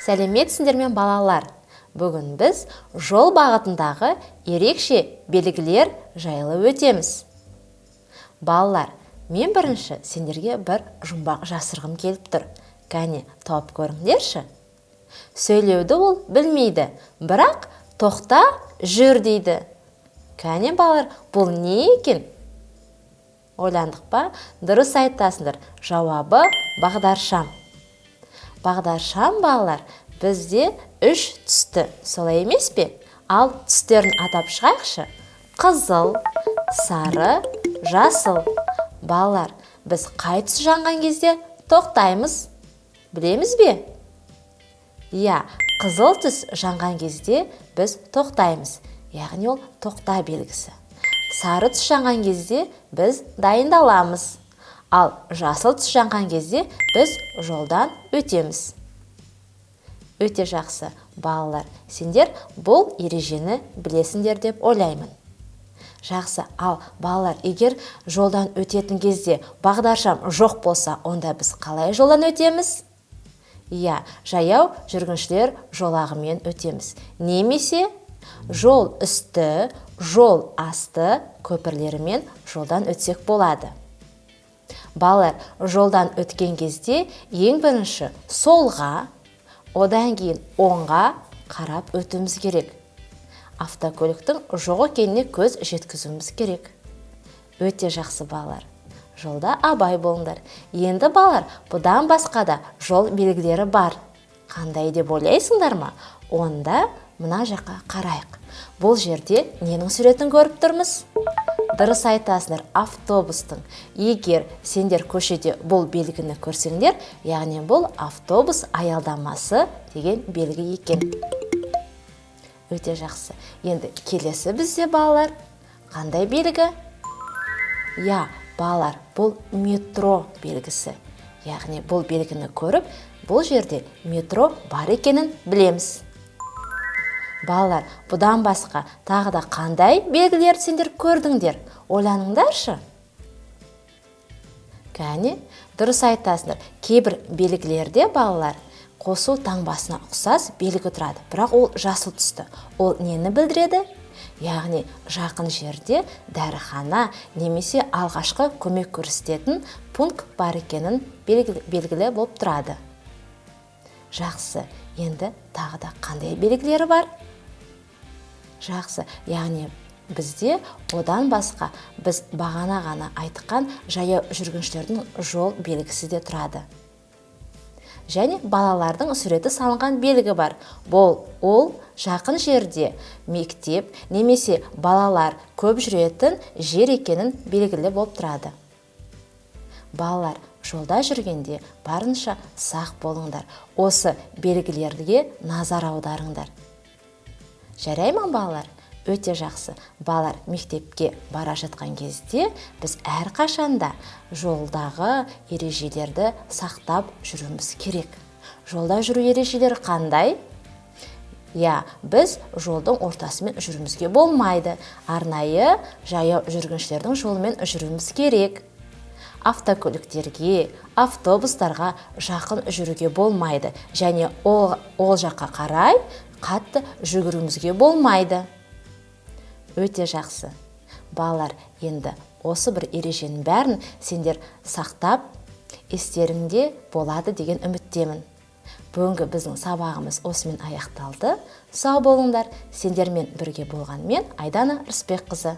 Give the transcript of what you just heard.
Сәлеметсіңдер ме, балалар! Бүгін біз жол бағытындағы ерекше белгілер жайлы өтеміз. Балалар, мен бірінші сендерге бір жұмбақ жасырғым келіп тұр. Кәне, тауып көріңдерші. Сөйлеуді ол білмейді, бірақ тоқта, жүр дейді. Кәне, балалар, бұл не екен? Ойландық па? Дұрыс айтасыңдар. Жауабы – бағдаршам. Бағдаршам, балалар, бізде үш түсті, солай емес пе? Ал түстерін атап шығайықшы: қызыл, сары, жасыл. Балалар, біз қай түс жанған кезде тоқтаймыз, білеміз бе? Иә, қызыл түс жанған кезде біз тоқтаймыз, яғни ол тоқта белгісі. Сары түс жанған кезде біз дайындаламыз, ал жасыл түс жанған кезде біз жолдан өтеміз. Өте жақсы, балалар, сендер бұл ережені білесіңдер деп ойлаймын. Жақсы. Ал, балалар, егер жолдан өтетін кезде бағдаршам жоқ болса, онда біз қалай жолдан өтеміз? Иә, жаяу жүргіншілер жолағымен өтеміз немесе жол үсті, жол асты көпірлерімен жолдан өтсек болады. Балалар, жолдан өткен кезде ең бірінші солға, одан кейін оңға қарап өтуіміз керек. Автокөліктің жоқ екеніне көз жеткізуіміз керек. Өте жақсы, балалар, жолда абай болыңдар. Енді, балалар, бұдан басқа да жол белгілері бар. Қандай деп ойлайсыңдар ма? Онда мына жаққа қарайық. Бұл жерде ненің суретін көріп тұрмыз? Дұрыс айтасыңдар, автобустың. Егер сендер көшеде бұл белгіні көрсеңдер, яғни бұл автобус аялдамасы деген белгі екен. Өте жақсы. Енді келесі бізде, балалар, қандай белгі? Иә, балалар, бұл метро белгісі. Яғни бұл белгіні көріп, бұл жерде метро бар екенін білеміз. Балалар, бұдан басқа тағы да қандай белгілерді сендер көрдіңдер? Ойланыңдаршы. Кәне, дұрыс айтасыңдар. Кейбір белгілерде, балалар, қосу таңбасына ұқсас белгі тұрады, бірақ ол жасыл түсті. Ол нені білдіреді? Яғни жақын жерде дәріхана немесе алғашқы көмек көрсететін пункт бар екенін белгілі болып тұрады. Жақсы. Енді тағы да қандай белгілері бар? Жақсы. Яғни бізде одан басқа біз бағана ғана айтқан жаяу жүргіншілердің жол белгісі де тұрады және балалардың суреті салынған белгі бар. Бұл ол жақын жерде мектеп немесе балалар көп жүретін жер екенін белгілі болып тұрады. Балалар, жолда жүргенде барынша сақ болыңдар, осы белгілерге назар аударыңдар. Жарай ма, балалар? Өте жақсы. Балалар, мектепке бара жатқан кезде біз әрқашанда жолдағы ережелерді сақтап жүруіміз керек. Жолда жүру ережелері қандай? Иә, біз жолдың ортасымен жүруімізге болмайды, арнайы жаяу жүргіншілердің жолымен жүруіміз керек. Автокөліктерге, автобустарға жақын жүруге болмайды және ол жаққа қарай қатты жүгіруімізге болмайды. Өте жақсы, балалар. Енді осы бір ереженің бәрін сендер сақтап, естеріңде болады деген үміттемін. Бүгінгі біздің сабағымыз осымен аяқталды. Сау болыңдар! Сендермен бірге болған мен, Айдана Рысбекқызы.